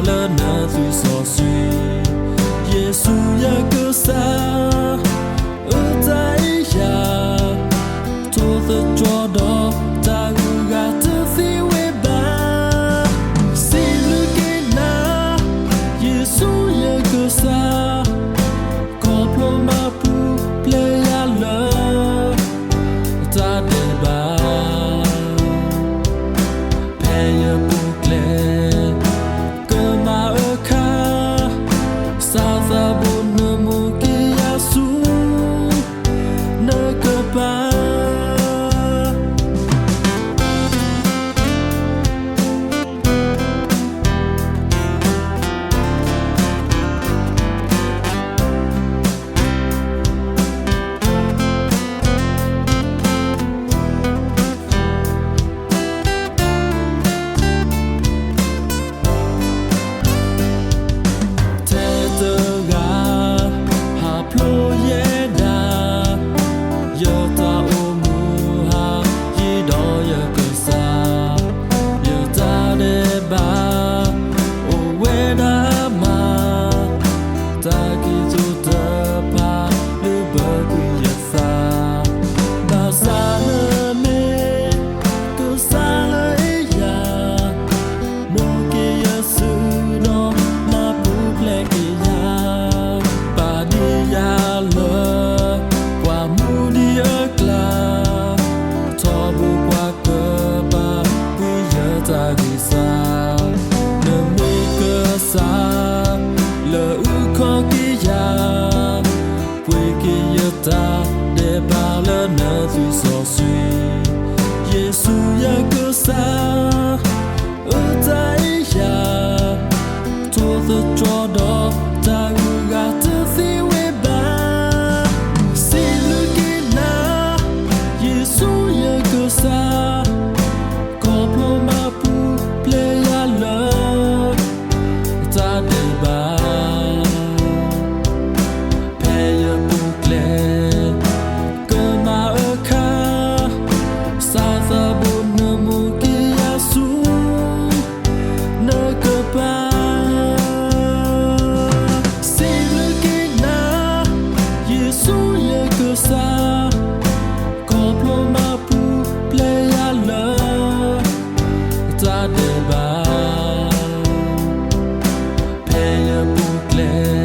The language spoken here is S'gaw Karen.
လၢနသွံၣ်စီဆှံ, ယ့ၣ်ၡူးယကစၢ်, အၢတၢ်အ့ၣ်ယၤ, ထိၣ်သတြီၤဒီးတၢ်ဂုၤဂၤတသ့ဝဲဘၣ်, စံးဘျုးက့ၤနၤ, ယ့ၣ်ၡူးယကစၢ်, ခီဖျိမၤပူၤဖျဲးယၤလၢ တၢ်ဒဲးဘး ဖဲယပူၤဖျဲး ကမၤအၢခါ, စးသးဘိနမိၢ်က့ၤယၤဆူ နကပၤ ထဲတဂၤ ဟးဖျိးယဲဒၣ်, ယတၢ်အိၣ်မူဟး ယံၤဒီးယကစၢ်, ယတၢ်ဒဲးဘး အိၣ်ဝဲဒၣ်မး, တၢ်ကံၣ်သူတဖၣ် လုၢ်ဘၢကွံာ်ယသး, ဘၣ်ဆၣ်နမ့ၢ် ကစၢ်လၢအ့ၣ်ယၤ, မိၢ်က့ၤယၤဆူဒီး မၤပူၤဖျဲးက့ၤယၤ, ပာ်ဒံးယၤလၢ ပှၢ်မူဒံးအကျါ, ထီဘိပှၤကပာ် ကွံာ်ယတၢ်ဂံၢ်စၢ်, နမ့ၢ်ကစၢ် လၢအုၣ်ခီၣ်က့ၤယၤ, ပှ့ၤက့ၤယတၢ်ဒဲးဘးလၢနသွံၣ်စီဆှံ, ယ့ၣ်ၡူးယကစၢ်, အၢတၢ်အ့ၣ်ယၤ, ထိၣ်သတြီၤဒီးတၢ်ဂုၤဂၤတသ့ဝဲဘၣ်, စံးဘျုးက့ၤနၤ, ယ့ၣ်ၡူးယကစၢ်, ခီဖျိမၤပူၤဖျဲးယၤလၢ တၢ်ဒဲးဘး ဖဲယပူၤဖျဲး ကမၤအၢခါ, စးသးဘိနမိၢ်က့ၤယၤဆူ နကပၤ, စံးဘျုးက့ၤနၤ, ယ့ၣ်ၡူးယကစၢ်, ခီဖျိမၤပူၤဖျဲးယၤလၢ တၢ်ဒဲးဘး ဖဲယပူၤဖျဲး